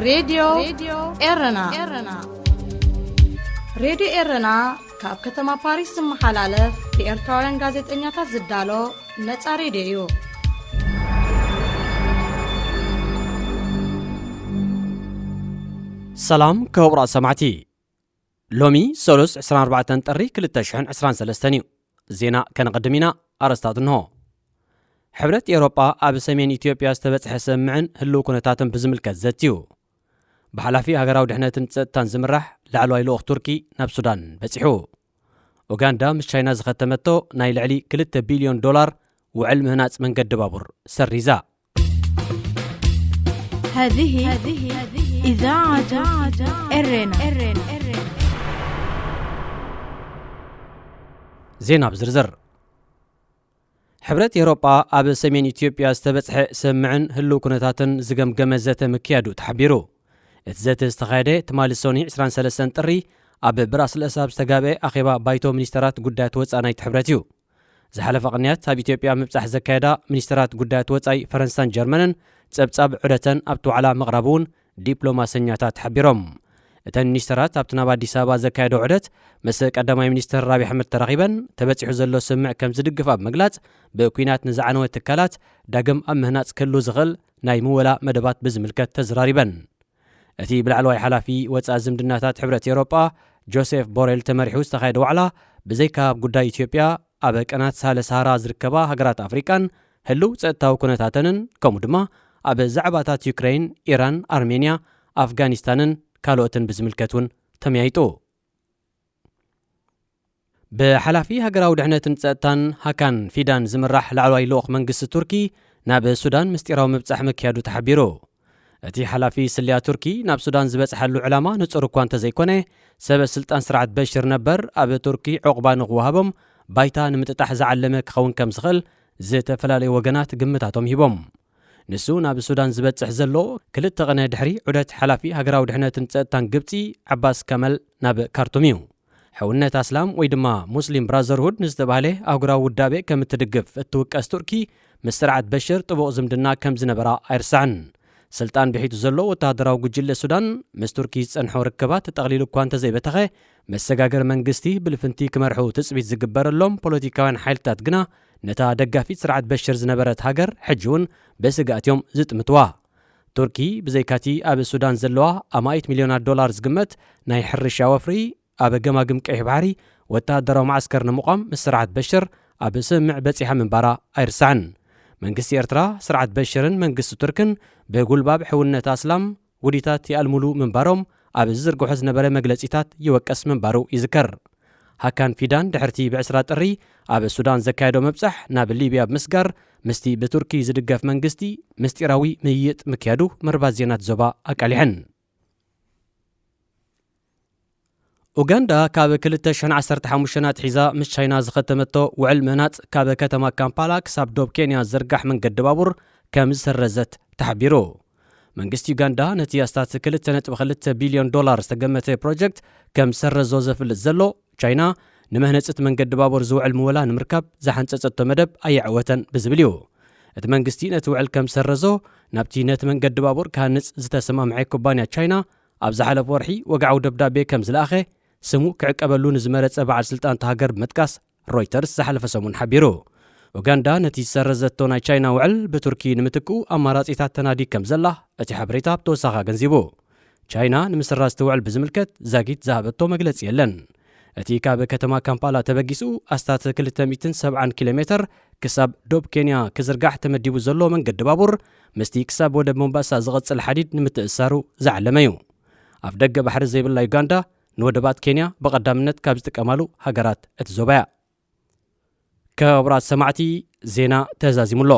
ሬድዮ ኤረና። ሬድዮ ኤረና ካብ ከተማ ፓሪስ ዝመሓላለፍ ብኤርትራውያን ጋዜጠኛታት ዝዳሎ ነጻ ሬድዮ እዩ። ሰላም ክቡራት ሰማዕቲ፣ ሎሚ ሰሉስ ዕስራን ኣርባዕተን ጥሪ ክልተ ሽሕን ዕስራን ሰለስተን እዩ። ዜና ከነቐድም ኢና። ኣረስታት እንሆ። ሕብረት ኤውሮጳ ኣብ ሰሜን ኢትዮጵያ ዝተበጽሐ ስምምዕን ህልው ኩነታትን ብዝምልከት ዘትዩ። ብሓላፊ ሃገራዊ ድሕነትን ጸጥታን ዝምራሕ ላዕለዋይ ልኡኽ ቱርኪ ናብ ሱዳን በጺሑ። ኡጋንዳ ምስ ቻይና ዝኸተመቶ ናይ ልዕሊ ክልተ ቢልዮን ዶላር ውዕል ምህናጽ መንገዲ ባቡር ሰሪዛ። هذه إذاعة إرنا. ዜና ብዝርዝር። ሕብረት ኤውሮጳ ኣብ ሰሜን ኢትዮጵያ ዝተበጽሐ ስምምዕን ህልው ኩነታትን ዝገምገመ ዘተ ምክያዱ ተሓቢሩ። እቲ ዘተ ዝተኻየደ ትማሊ ሰኑይ ዕስራን ሰለስተን ጥሪ ኣብ ብራስለስ ኣብ ዝተጋብአ ኣኼባ ባይቶ ሚኒስተራት ጉዳያት ወጻኢ ናይቲ ሕብረት እዩ። ዝሓለፈ ቅንያት ኣብ ኢትዮጵያ ምብጻሕ ዘካየዳ ሚኒስተራት ጉዳያት ወጻኢ ፈረንሳን ጀርመንን ጸብጻብ ዑደተን ኣብቲ ዋዕላ ምቕራቡ እውን ዲፕሎማሰኛታት ሓቢሮም። እተን ሚኒስተራት ኣብቲ ናብ ኣዲስ ኣበባ ዘካየዶ ዑደት ምስ ቀዳማይ ሚኒስተር ኣብይ ኣሕመድ ተራኺበን ተበጺሑ ዘሎ ስምምዕ ከም ዝድግፋ ብምግላጽ ብኲናት ንዝዓነወ ትካላት ዳግም ኣብ ምህናጽ ክህሉ ዝኽእል ናይ ምወላ መደባት ብዝምልከት ተዘራሪበን። እቲ ብላዕለዋይ ሓላፊ ወጻኢ ዝምድናታት ሕብረት ኤውሮጳ ጆሴፍ ቦሬል ተመሪሑ ዝተኻየደ ዋዕላ ብዘይካ ኣብ ጉዳይ ኢትዮጵያ ኣብ ቀናት ሳህለ ሰሃራ ዝርከባ ሃገራት ኣፍሪቃን ህልው ጸጥታዊ ኩነታተንን ከምኡ ድማ ኣብ ዛዕባታት ዩክሬን፣ ኢራን፣ ኣርሜንያ፣ ኣፍጋኒስታንን ካልኦትን ብዝምልከት እውን ተመያይጡ። ብሓላፊ ሃገራዊ ድሕነትን ጸጥታን ሃካን ፊዳን ዝምራሕ ላዕለዋይ ልኡኽ መንግስቲ ቱርኪ ናብ ሱዳን ምስጢራዊ ምብጻሕ ምክያዱ ተሓቢሩ። እቲ ሓላፊ ስልያ ቱርኪ ናብ ሱዳን ዝበጽሓሉ ዕላማ ንጹር እኳ እንተዘይኮነ፣ ሰበ ስልጣን ስርዓት በሽር ነበር ኣብ ቱርኪ ዑቕባ ንኽወሃቦም ባይታ ንምጥጣሕ ዝዓለመ ክኸውን ከም ዝኽእል ዝተፈላለዩ ወገናት ግምታቶም ሂቦም። ንሱ ናብ ሱዳን ዝበጽሕ ዘሎ ክልተ ቕነ ድሕሪ ዑደት ሓላፊ ሃገራዊ ድሕነትን ጸጥታን ግብጺ ዓባስ ከመል ናብ ካርቱም እዩ። ሕውነት ኣስላም ወይ ድማ ሙስሊም ብራዘርሁድ ንዝተባህለ ኣህጉራዊ ውዳቤ ከም እትድግፍ እትውቀስ ቱርኪ ምስ ስርዓት በሽር ጥቡቕ ዝምድና ከም ዝነበራ ኣይርሳዕን። ስልጣን ብሒቱ ዘሎ ወተሃደራዊ ጉጅለ ሱዳን ምስ ቱርኪ ዝጸንሖ ርክባት ጠቕሊሉ እኳ እንተዘይበተኸ፣ መሰጋገሪ መንግስቲ ብልፍንቲ ክመርሑ ትጽቢት ዝግበረሎም ፖለቲካውያን ሓይልታት ግና ነታ ደጋፊት ስርዓት በሽር ዝነበረት ሃገር ሕጂ እውን ብስግኣት እዮም ዝጥምትዋ። ቱርኪ ብዘይካቲ ኣብ ሱዳን ዘለዋ ኣማኢት ሚልዮናት ዶላር ዝግመት ናይ ሕርሻ ወፍሪ ኣብ ገማግም ቀይሕ ባሕሪ ወተሃደራዊ መዓስከር ንምቋም ምስ ስርዓት በሽር ኣብ ስምምዕ በጺሓ ምንባራ ኣይርሳዕን። መንግስቲ ኤርትራ፣ ስርዓት በሽርን መንግስቲ ቱርክን ብጉልባብ ሕውነት ኣስላም ውዲታት ይኣልሙሉ ምንባሮም ኣብ ዝዝርግሖ ዝነበረ መግለጺታት ይወቀስ ምንባሩ ይዝከር። ሃካን ፊዳን ድሕርቲ ብዕስራ ጥሪ ኣብ ሱዳን ዘካየዶ ምብጻሕ ናብ ሊብያ ብምስጋር ምስቲ ብቱርኪ ዝድገፍ መንግስቲ ምስጢራዊ ምይይጥ ምክያዱ መርባት ዜናት ዞባ ኣቃሊሐን። ኡጋንዳ ካብ ክልተ ሽሕን ዓሰርተ ሓሙሽተን ኣትሒዛ ምስ ቻይና ዝኸተመቶ ውዕል ምህናጽ ካብ ከተማ ካምፓላ ክሳብ ዶብ ኬንያ ዝዝርጋሕ መንገዲ ባቡር ከም ዝሰረዘት ተሓቢሩ። መንግስቲ ዩጋንዳ ነቲ ኣስታት ክልተ ነጥቢ ክልተ ቢልዮን ዶላር ዝተገመተ ፕሮጀክት ከም ዝሰረዞ ዘፍልጥ ዘሎ፣ ቻይና ንመህነፂ እቲ መንገዲ ባቡር ዝውዕል ምወላ ንምርካብ ዝሓንፀፀቶ መደብ ኣየዕወተን ብዝብል እዩ። እቲ መንግስቲ ነቲ ውዕል ከም ዝሰረዞ ናብቲ ነቲ መንገዲ ባቡር ክሃንፅ ዝተሰማምዐ ኩባንያ ቻይና ኣብ ዝሓለፈ ወርሒ ወግዓዊ ደብዳቤ ከም ዝለኣኸ ስሙ ክዕቀበሉ ንዝመረፀ በዓል ስልጣን እታ ሃገር ብምጥቃስ ሮይተርስ ዝሓለፈ ሰሙን ሓቢሩ። ኡጋንዳ ነቲ ዝሰረዘቶ ናይ ቻይና ውዕል ብቱርኪ ንምትክኡ ኣማራጺታት ተናዲ ከም ዘላ እቲ ሓበሬታ ብተወሳኺ ኣገንዚቡ። ቻይና ንምስራዝ እቲ ውዕል ብዝምልከት ዛጊት ዝሃበቶ መግለጺ የለን። እቲ ካብ ከተማ ካምፓላ ተበጊሱ ኣስታት ክልተ ሚእትን ሰብዓን ኪሎ ሜተር ክሳብ ዶብ ኬንያ ክዝርጋሕ ተመዲቡ ዘሎ መንገዲ ባቡር ምስቲ ክሳብ ወደብ ሞምባሳ ዝቕጽል ሓዲድ ንምትእሳሩ ዝዓለመ እዩ። ኣፍ ደገ ባሕሪ ዘይብላ ዩጋንዳ ንወደባት ኬንያ ብቐዳምነት ካብ ዝጥቀማሉ ሃገራት እቲ ዞባ እያ። ክቡራት ሰማዕቲ፣ ዜና ተዛዚሙ ኣሎ።